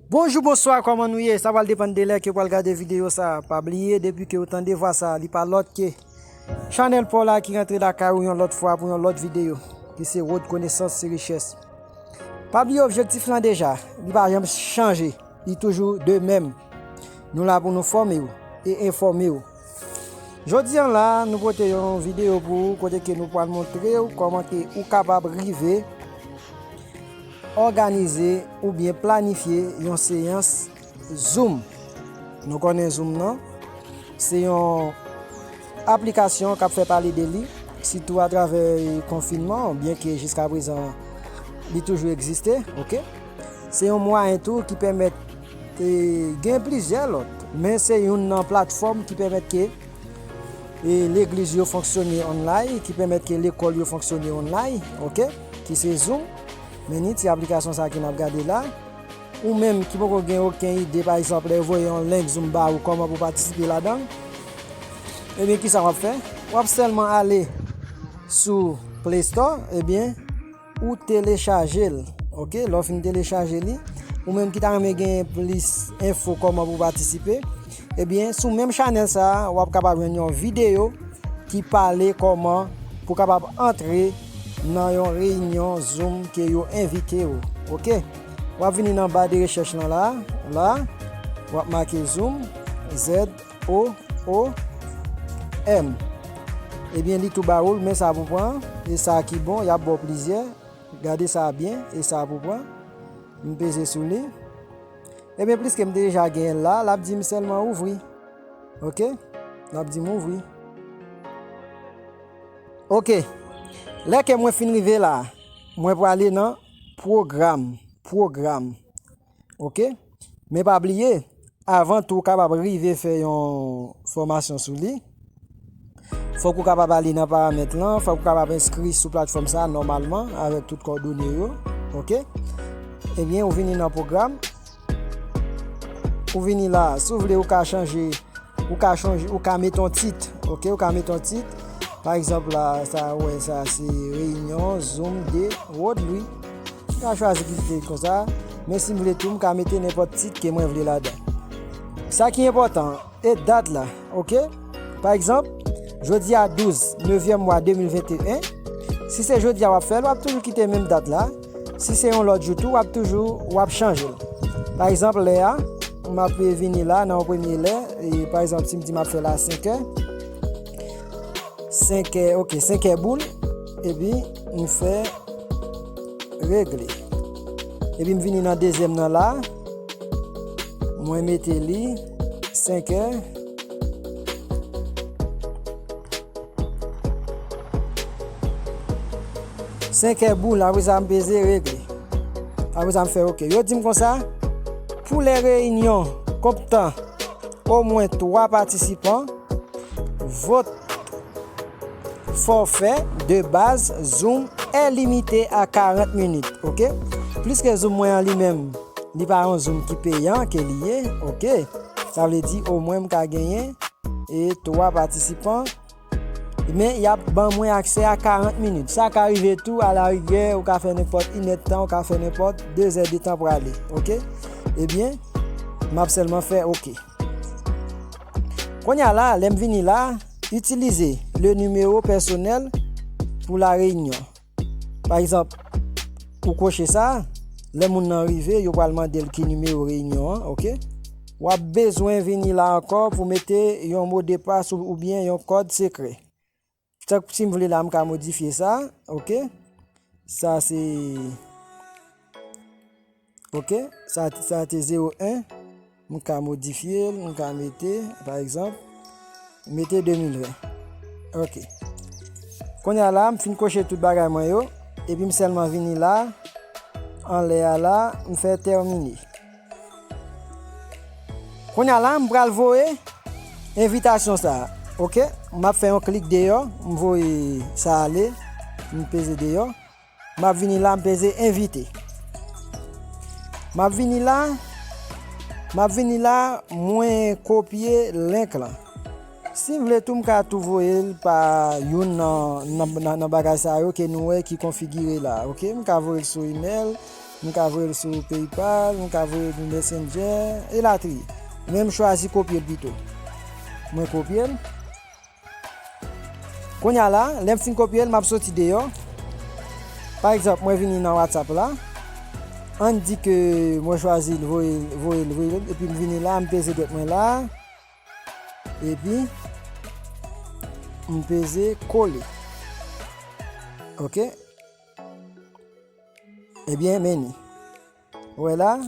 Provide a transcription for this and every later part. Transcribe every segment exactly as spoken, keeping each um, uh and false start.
Bonjou, bonswa, kòman nou ye? Sa pral depann de lè ke w pral gade videyo sa. Pa bliye, depi ke w tande vwa sa, li pa lòt ke chanèl pa w la ki rantre lakay ou yon lòt fwa pou yon lòt videyo, ki se Rod konesans se richès. Pa bliye objektif lan deja, li pa janm chanje, li toujou de menm. Nou la pou nou fòme w e enfòme w. Jodi an la, nou pote yon videyo pou ou kote ke nou pral montre w kòman ke ou kapab rive òganize oubyen planifye yon seyans Zoom. Nou konnen Zoom nan, se yon aplikasyon k ap fè pale de li, sitou atravè konfinman, byenke jiska prezan li toujou egziste, oke? Se yon mwayen tou ki pèmèt, e, gen plizyè lòt, men se youn nan platfòm ki pèmèt ke, e, legliz yo fonksyone online, ki pèmèt ke lekòl yo fonksyone online, oke? Ki se Zoom. Men ni ti aplikasyon sa ke n ap gade la. Ou menm ki poko gen okenn ide, pa egzanp, lè yo voye yon link Zoom ba ou, kòman pou patisipe ladan l, ebyen, kisa w ap fè? W ap sèlman ale sou Play Store, ebyen, ou telechaje l, oke? Lè w fin telechaje li, ou menm ki ta renmen gen plis enfo kòman pou patisipe, ebyen, sou menm chanèl sa a, w ap kapab jwenn yon videyo ki pale kòman pou kapab antre nan yon reyinyon Zoom ke yo envite w, oke? W ap vini nan ba de rechèch lan la, la, w ap make Zoom, Z O O M. Ebyen, li tou ba ou l, men sa pou pran, e sa ki bon, y ap ba w plizyè, gade sa byen, e sa pou pran. M peze sou li. Ebyen, pliske m te deja genyen l la, l ap di m sèlman ouvri. Oke? L ap di m ouvri. Oke. Lè ke mwen fin rive la, mwen prale nan pwogram. Pwogram. Oke? Men pa bliye, avan tou w kapab rive fè yon fòmasyon sou li, fòk ou kapab ale nan paramèt lan, fòk ou kapab enskri sou platfòm sa a nòmalman avèk tout kòdone yo. Oke? Ebyen, ou vini nan pwogram. Ou vini la, si w vle, ou ka chanje, ou ka chanje, ou ka mete yon tit, oke, ou ka mete yon tit. Pa egzanp la, sa, ou wè, sa se reyinyon Zoom de Rodri. M ka chwazi kite konsa, men si m vle tou, m ka mete nenpòt tit ke mwen vle ladan. Sa ki enpòtan, e dat la, oke? Pa egzanp, jodi a douz nevyèm mwa de mil venteyen, si se jodi a w ap fè l, w ap toujou kite menm dat la. Si se yon lòt jou tou, w ap toujou, w ap chanje l. Pa egzanp, lè a, m ap vini la nan yon premye lè, e pa egzanp, si m di m ap fè l a senk è, senk è, oke, senk è boul, epi m fè regle. Epi m vini nan dezyèm nan la, mwen mete li senk è. Senk è boul, apre sa m peze regle. Apre sa m fè oke. Yo di m konsa, pou lè reyinyon konptan omwen twa patisipan, vot fòfè de baz Zoom è limite a karant minit, oke? Pliske Zoom mwen an li menm, li pa yon Zoom ki peyan ke li ye, oke? Sa vle di omwen m ka genyen e twa patisipan, men y ap ban mwen aksè a karant minit. Sa ka rive tou, alarigè, ou ka fè nenpòt inèdtan, ou ka fè nenpòt dezèdtan prale, oke? Ebyen, m ap sèlman fè oke. Kounye a la, lè m vini la, itilize le numéro personnel pour la réunion. Pa egzanp, ou koche sa, lè moun nan rive, yo pral mande l ki nimewo reyinyon an, oke? W ap bezwen vini la ankò pou mete yon mo de pas ou, oubyen yon kòd sekrè. Tank si m vle la, m ka modifye sa, oke? Sa se, oke? Sa, sa te zewo en. M ka modifye l, m ka mete, pa egzanp, mete de mil ven. Oke. Kounye a la, m fin koche tout bagay mwen yo, epi m sèlman vini la, anlè a la, m fè tèmine. Kounye a la, m pral voye envitasyon sa a, oke? M ap fè yon klik deyò, m voye sa ale, m peze deyò. M ap vini la, m peze envite. M ap vini la, m ap vini la, mwen kopye link lan. Si m vle tou, m ka tou voye l pa youn nan, nan, nan, nan bagay sa yo ke nou wè ki konfigire la, oke? M ka voye l sou email, M ka voye l sou PayPal, m ka voye l sou Messenger, elatriye. Men m chwazi kopye l pito. Mwen kopye l. Kounye a la, lè m fin kopye l, m ap soti deyò. Pa egzanp, mwen vini nan WhatsApp la. Ann di ke mwen chwazi l, voye l, voye l, voye l, epi m vini la, m peze dwèt mwen la. Epi, m peze kole. Ok? Ebyen, men ni. Ou wè la?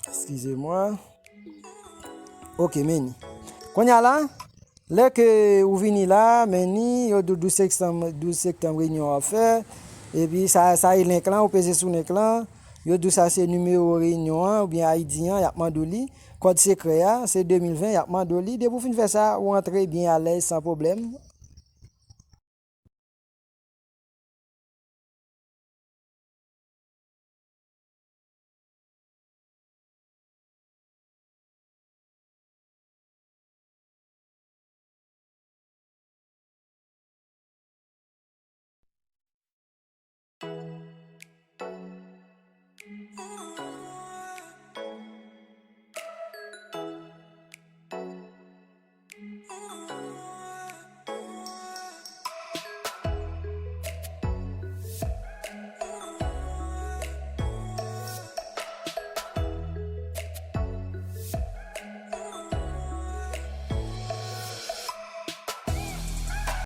Excusez-moi. Ok, men ni. Kounye a la, lè ke ou vini la, men ni, yo di w douz septanm, douz septanm reyinyon an ap fè. Epi sa, sa e link lan, ou peze sou link lan. Yo di w sa se nimewo reyinyon an, oubyen I D an, y ap mande w li. Kòd sekrè a, se de mil ven, y ap mande w li. Depi w fin fè sa, ou antre byen alèz, san pwoblèm.